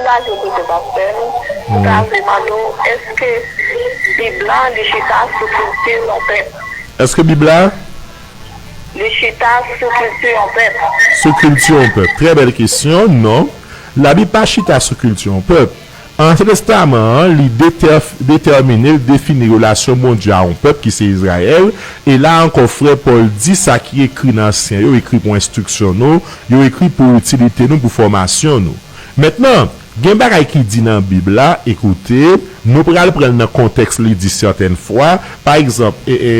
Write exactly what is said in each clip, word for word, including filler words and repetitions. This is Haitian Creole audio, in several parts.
Sa, je koute pastè m. M ta vle mande w, èske Bib la, li chita sou kilti yon pèp? Èske Bib la? Li chita sou kilti yon pèp. Sou kilti yon pèp. Trè bèl kesyon. Non. Labib pa chita sou kilti yon pèp. Ansyen Testaman an, li detè-, detèmine, li defini relasyon Bondye a yon pèp ki se Izrayèl. E la ankò, frè Pòl di sa ki ekri nan ansyen yo, ekri pou enstriksyon nou, yo ekri pou itilite nou, pou fòmasyon nou. Mentnan, gen bagay ki di nan Bib la, ekoute, nou pral pran l nan kontèks li di sètèn fwa. Pa egzanp, e, e,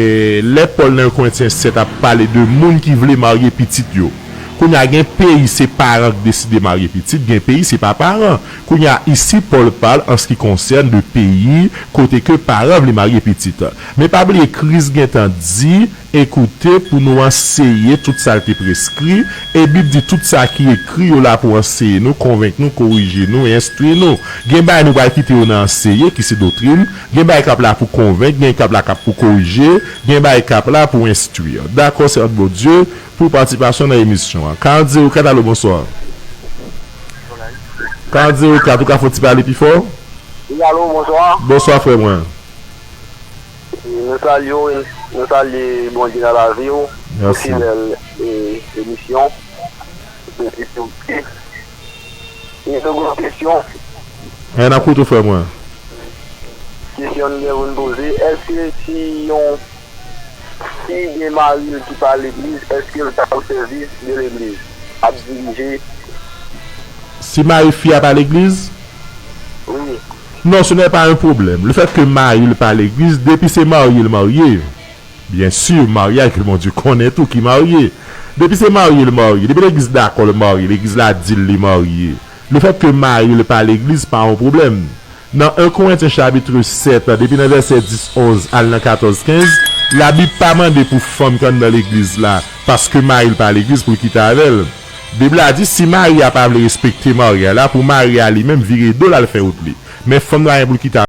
lè Pòl nan en Korentyen sèt ap pale de moun ki vle marye pitit yo. Kounye a, gen peyi se paran k deside marye pitit, gen peyi se pa paran. Kounye a, isi, Pòl pale an se ki konsène de peyi kote ke paran vle marye pitit. Men pa bliye, Kris gentan di, ekoute, pou nou anseye tout sa l te preskri, e Bib di tout sa ki ekri yo la pou anseye nou, konvenk nou, korije nou, enstwi nou. Gen bagay nou pral kite yo nan anseye, ki se doktrin, gen bagay k ap la pou konvenk, gen k ap la k ap pou korije, gen bagay k ap la pou enstwi. Dakò, sèvant Bondye, pou patisipasyon nan emisyon an. Karant zewo kat, alo, bonswa. Karant zewo kat, ou ka fè yon ti pale pi fò? Wi, alo, bonswa. Bonswa, frè mwen. E, nou salye w, e nou salye Bondye nan lavi w, pou Mèsi. Fidèl, e, emisyon. E, e, e, e, nou gen kesyon. E, n ap koute w, frè mwen. Kesyon n gen pou n poze, èske si yon fi gen mari l ki pa legliz, èske l ka fè sèvis de legliz? Ap dirije? Si mari fi a pa legliz? Wi. Non, ce n'est pas un problème. Le fait que mari l pa legliz, depi se marye l marye. Byen si, maryaj ke Bondye konnen tou ki marye. Depi se marye l marye, depi legliz dakò l marye, legliz la di l li marye. Le fait que mari l pa legliz pa yon pwoblèm. Nan en Korentyen chapit sèt, depi nan vèsè dis, onz al nan katòz, kenz, Labib pa mande pou fanm ki anndan legliz la, paske mari l pa legliz, pou l kite avè l. Bib la di si mari a pa vle respekte mari a la, pou mari a li menm vire do l al fè wout li. Men fanm la gen pou l kite